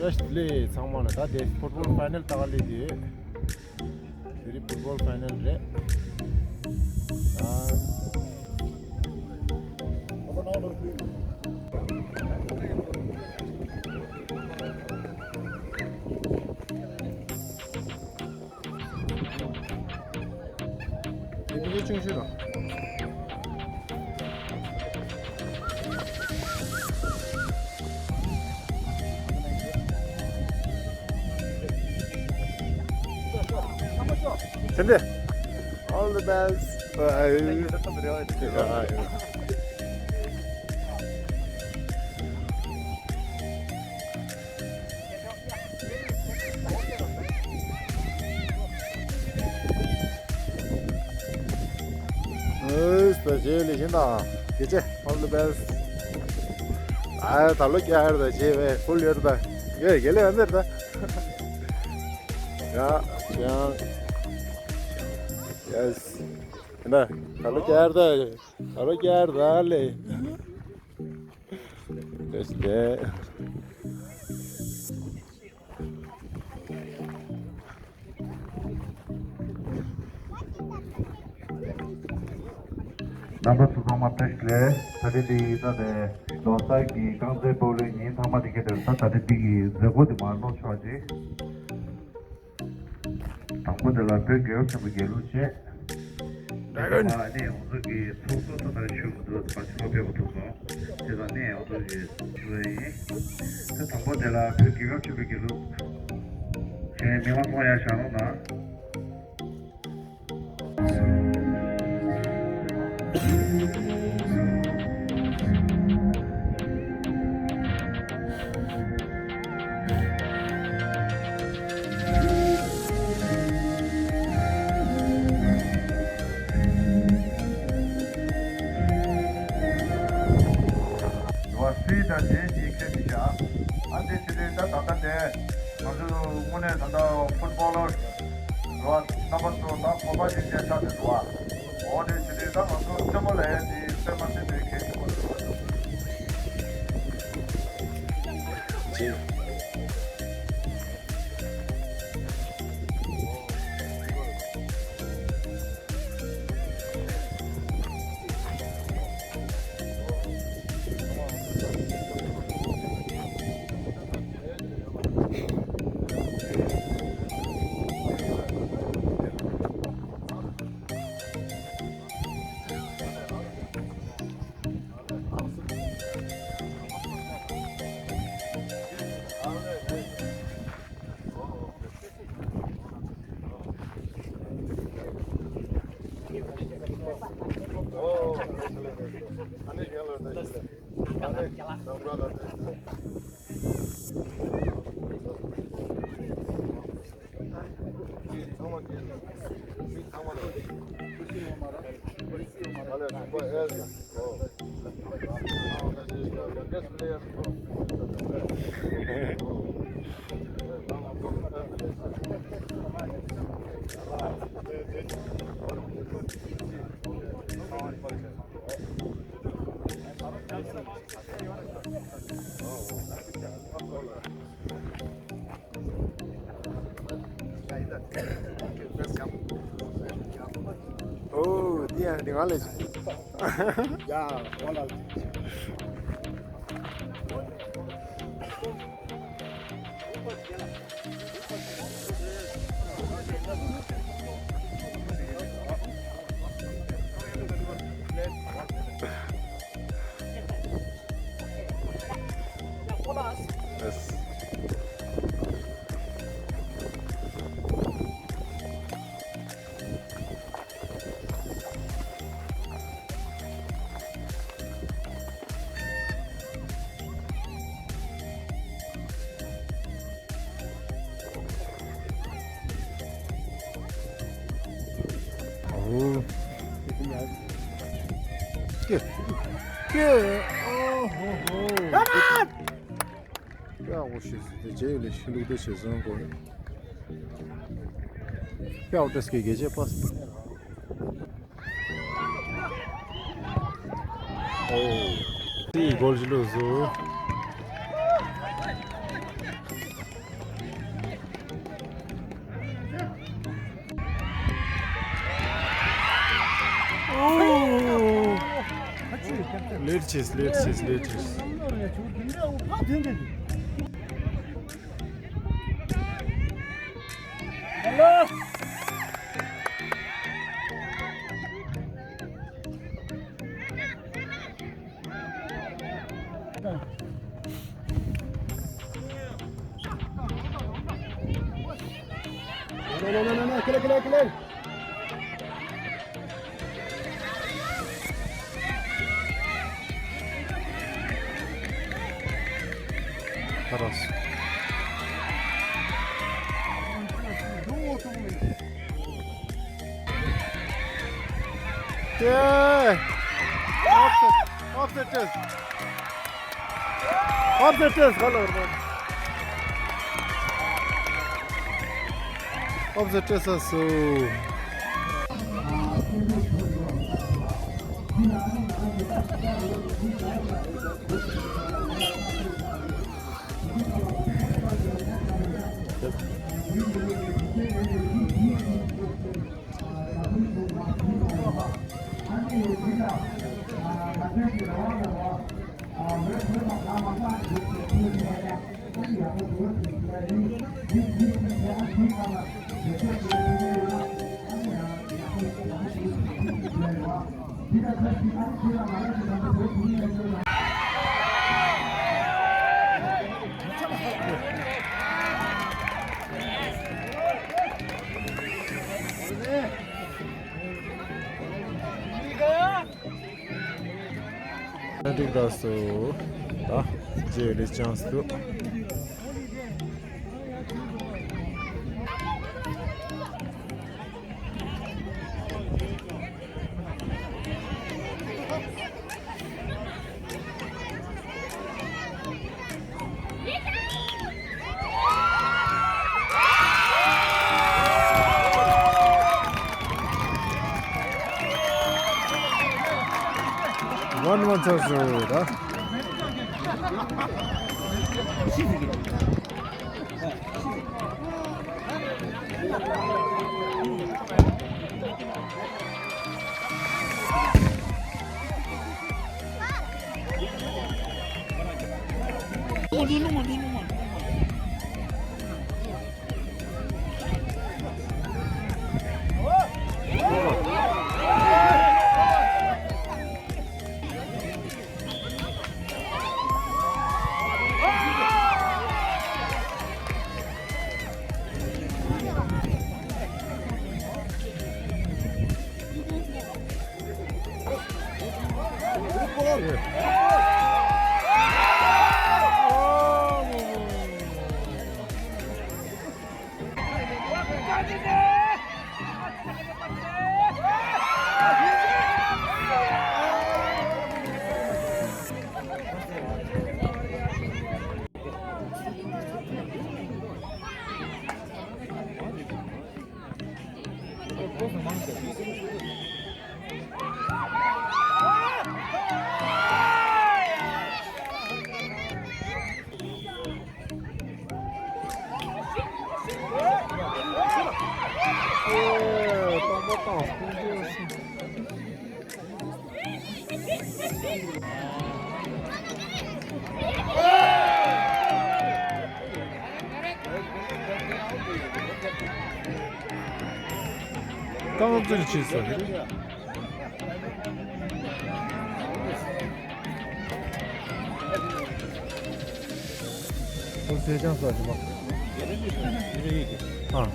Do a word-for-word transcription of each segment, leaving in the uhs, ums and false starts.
ལས་ཚང་མ་ལ་ད་དེ་ཕུཊ་བོལ་ཕའི་ནལ་ལྟ་ག་སླེབས་དེ། དེ་རིང་ཕུཊ་བོལ་ཕའི་ནལ་རེད། ཨ། དེ་ཕི་ཆུང་ཆུང་ར། ཐེངས་འདི། All the best. Bye. ཨོས། ད་རྗེས་ལས་ཤིན་ད། དགེ་ཆེ། All the best. ཨ། ད་ལོ་རྒྱག་ཡར་ད་རྗེས་བས་ཕུལ་ཡོད་ད། ཡོད་དགེ་ལས་ཡོད་འདིར་ད། ཡ། ཡ། Yes. ད་ད་ལོ་རྒྱག་ཡར་ད། ད་ལོ་རྒྱག་ཡར་ད་ལེ། Yes. རྣམ་པ་ཚོ་ཚང་མ་བཀྲ་ཤིས་བདེ་ལེགས། ད་ལྟ་འདི་ད་ལྟའི་ལོ་གསར་གྱི་རྐང་རྩེད་སྤོ་ལོའི་ཉིན་མཐའ་མ་དེ་ཁེལ་འདུག་ད་ད་ལྟ་འདི་གི་མཛད་སྒོ་དེ་མར་ལོག་ཆོག་ཅིག་དང་པོ་དེ་ལ་བོད་རྒྱལ་ཡུམ་ཆེན་པོ་རྒྱལ་གླུ་བཅས། ཨ་ནི་ང་ཚོ་གི་ཚོགས་གཙོ་ཚོ་དང་ཞུ་དགོས་འདུག་པ་ཕྱི་ལོགས་ཕེབས་པ་ཐུག་སོང་། དེ་དང་ནས་ང་ཚོ་གི་ཞུ་བ་ཡིན། དེ་དང་པོ་དེ་ལ་བོད་རྒྱལ་ཡུམ་ཆེན་པོ་རྒྱལ་གླུ་བཅས་མི་མང་ཚོ་ཡར་བཞེངས་རོགས་གནང་། རོ་སི་དང་ཇེན་གྱིས་ཁྱེར་ཏེ་བཞག་ཨ་འདི་ཕྱི་དྲིལ་ད་ད་ལྟ་དེ་ང་ཚོ་དངོས་གནས་ད་ལྟ་ཕུཊ་བོ་ལར་རོ་རྣམ་པ་ཚོ་ད་གོ་བ་ཞིག་ཅན་ཆགས་ཏེ་འདུག་ཨ། འོ་དེ་ཕྱི་དྲིལ་ད་ང་ཚོ་རྩེད་མོ་ལ་ཡ་དེ་སེམས་མ་ཚིམ་པའི་གལ་ཆེན་པོ་རེད་བ། ཨོ། འདི་ཡང་འདི་ང་ལས། ཡ། ཝ་ལ། Yes. ཨོ། ཀེ། ཀེ། ཨོ་ཧོ་ཧོ། ཀེ་ཨོ་ཤེས་སི་དེ་ཇེ་ཡོ་ལེ་ཤི་ལུག་དེ་ཤེས་སོང་གོ། ཀེ་ཨོ་ཏེས་ཀེ་གེ་ཇེ་པཱས། ཨོ། དེ་གོལ་ཇི་ལུ་ཟུ། ཆེས་ལེགས་ཆེས་ལེགས་ཆེས། Хорош. ཡེ། ཨོབ་སེཊ། ཨོབ་སེཊ་ཏེས། ཨོབ་སེཊ་ཏེས་ག་ལ་རེད། ཨོབ་སེཊ་ཏེས་སོ། འགྲིག་ད་སོ། ད་རྗེས་ལས་ཅང་སུ། One one ཚར་སོང་ད། རྐང་བཙུགས་བྱས་སོང་། ཁོ་ཟས་ཀྱང་ཟ་གི་མ། ཨ།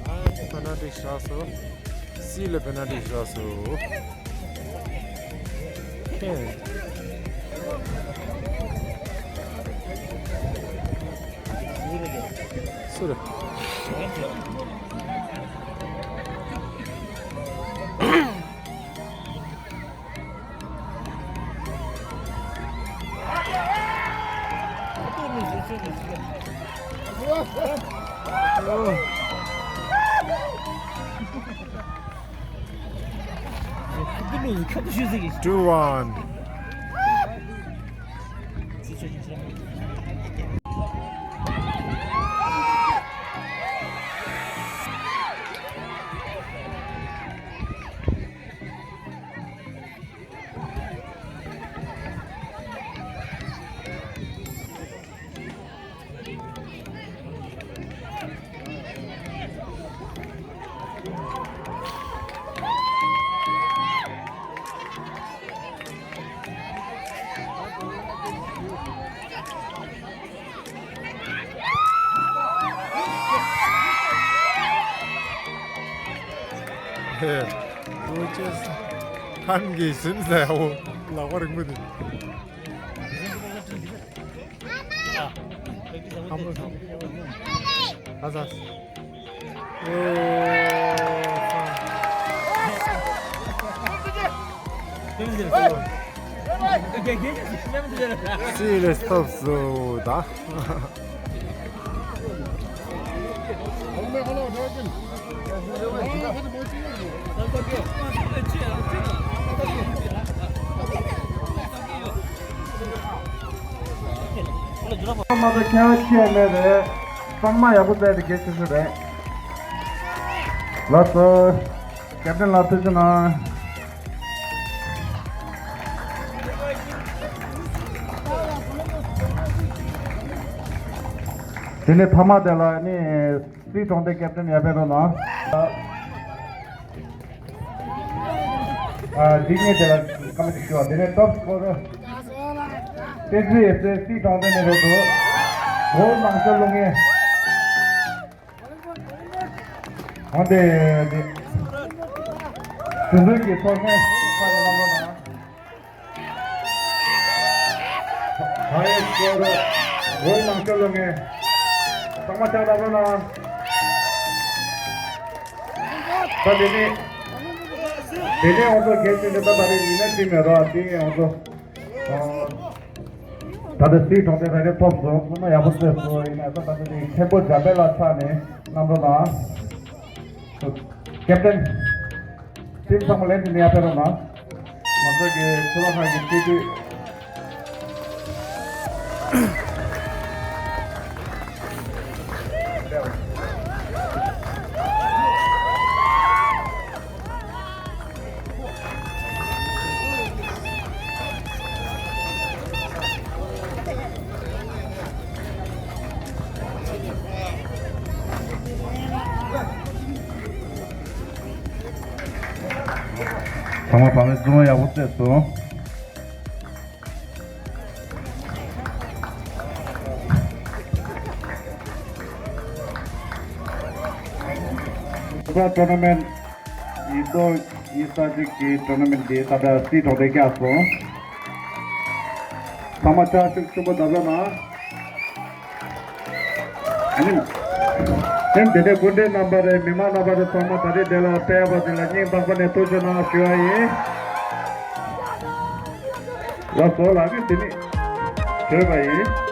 ཨ་ནི་པེ་ནལ་ཊི་བཞག་སོང་། སི་ལ་པེ་ནལ་ཊི་བཞག་སོང་། ཁེ། སུ་རེད། Two one. ཧེ། ཁོ་ཅེས་ཁན་གྱིས་ཟིན་ཟེར་འོ། ལག་པ་རིང་པོ་དེ། ཨ་ཟ། སི་ལེ་སྟོབས་སུ་ད། མ་གཏོགས་ཁྱད་ཆོས་མེད་རེད། གཙང་མ་ཡག་པོ་བཙལ་ཏེ་གལ་ཆེ་ཤོས་རེད། ལགས་སོ། ཀེབ་ཏན་ལགས་ཐུགས་རྗེ་གནང་། དེ་ནས་མཐའ་མ་དེ་ལ་ནི་སི་གྲོང་སྡེ་ཀེབ་ཏན་ཡར་ཕེབས་རོགས་གནང་། ཨ། འདི་ངས་དེ་ལ་སྐར་མ་གཅིག་ཞུ་བ། དེ་ནས་ཊོབ་སྐོར་ཏེ་ཙི་ཨེ་སི་སི་གྲོང་སྡེ་ནས་རེད་འདུག་གོ་མང་ཤོས་ལོ་ངས། འོན་ཏེ་འདི་དུས་ཚོད་ཀྱི་ཚོགས་ཆེན་ཁག་ནས་གནང་རོགས་གནང་། ད་ཡོད་སྐོར་གོ་མང་ཤོས་ལོ་ངས། ཚང་མ་ལྕགས་ར་རོགས་གནང་། ད་དེ་ནས་དེ་ནས་འོང་ཚོ་གལ་ཆེ་ཤོས་ད་ད་རེས་ཡིན་ན་ཅི་མེད་རོགས་དེ་འོང་ཚོ། ད་ལྟ་སི་གྲོང་སྡེ་ད་རེས་ཐོབ་སོང་། ཚང་མ་ཡག་པོ་བཙལ་སོང་། ཡིན་ན་ད་ད་ལྟ་དེ་མཁན་པོ་འཇམ་དཔལ་ལགས་ཕྱག་ནས་གནང་རོགས་གནང་། ཀེབ་ཏན། ཊིམ་ཚང་མ་ལན་དུ་ནས་ཡར་ཕེབས་རོགས་གནང་། ང་ཚོ་གི་ཚོ་བ་ཁག་གི་སྤྱི་འཐུས། ཚང་མ་བག་ལེབ་བཙུན་མ་ཡག་པོ་བཙལ་སོང་། ཊོར་ནའི་མེན་ཊི་ཡིན་དོ་ཡིན་ས་ཅིག་གི་ཊོར་ནའི་མེན་ཊི་འདི་ད་ལྟ་སི་གྲོང་སྡེ་བཀྱགས་སོང་། ཚང་མ་ཕྱག་ཤུགས་ཆེན་པོ་བརྡབ་རོགས་གནང་། ཨ་ནི། ཨེམ་དེ་ནས་སྐུ་མགྲོན་རྣམ་པ་རེད། མི་མང་རྣམ་པ་རེད། ཚང་མ་ད་རེས་འདི་ལ་ཕེབས་པ་དེ་ལ་སྙིང་ཐག་པ་ནས་ཐུགས་རྗེ་གནང་ཞུ་བ་ཡིན། ལགས་སོ། ལགས་ཀྱི་དེ་ནི་བྲོས་པ་ཡིན།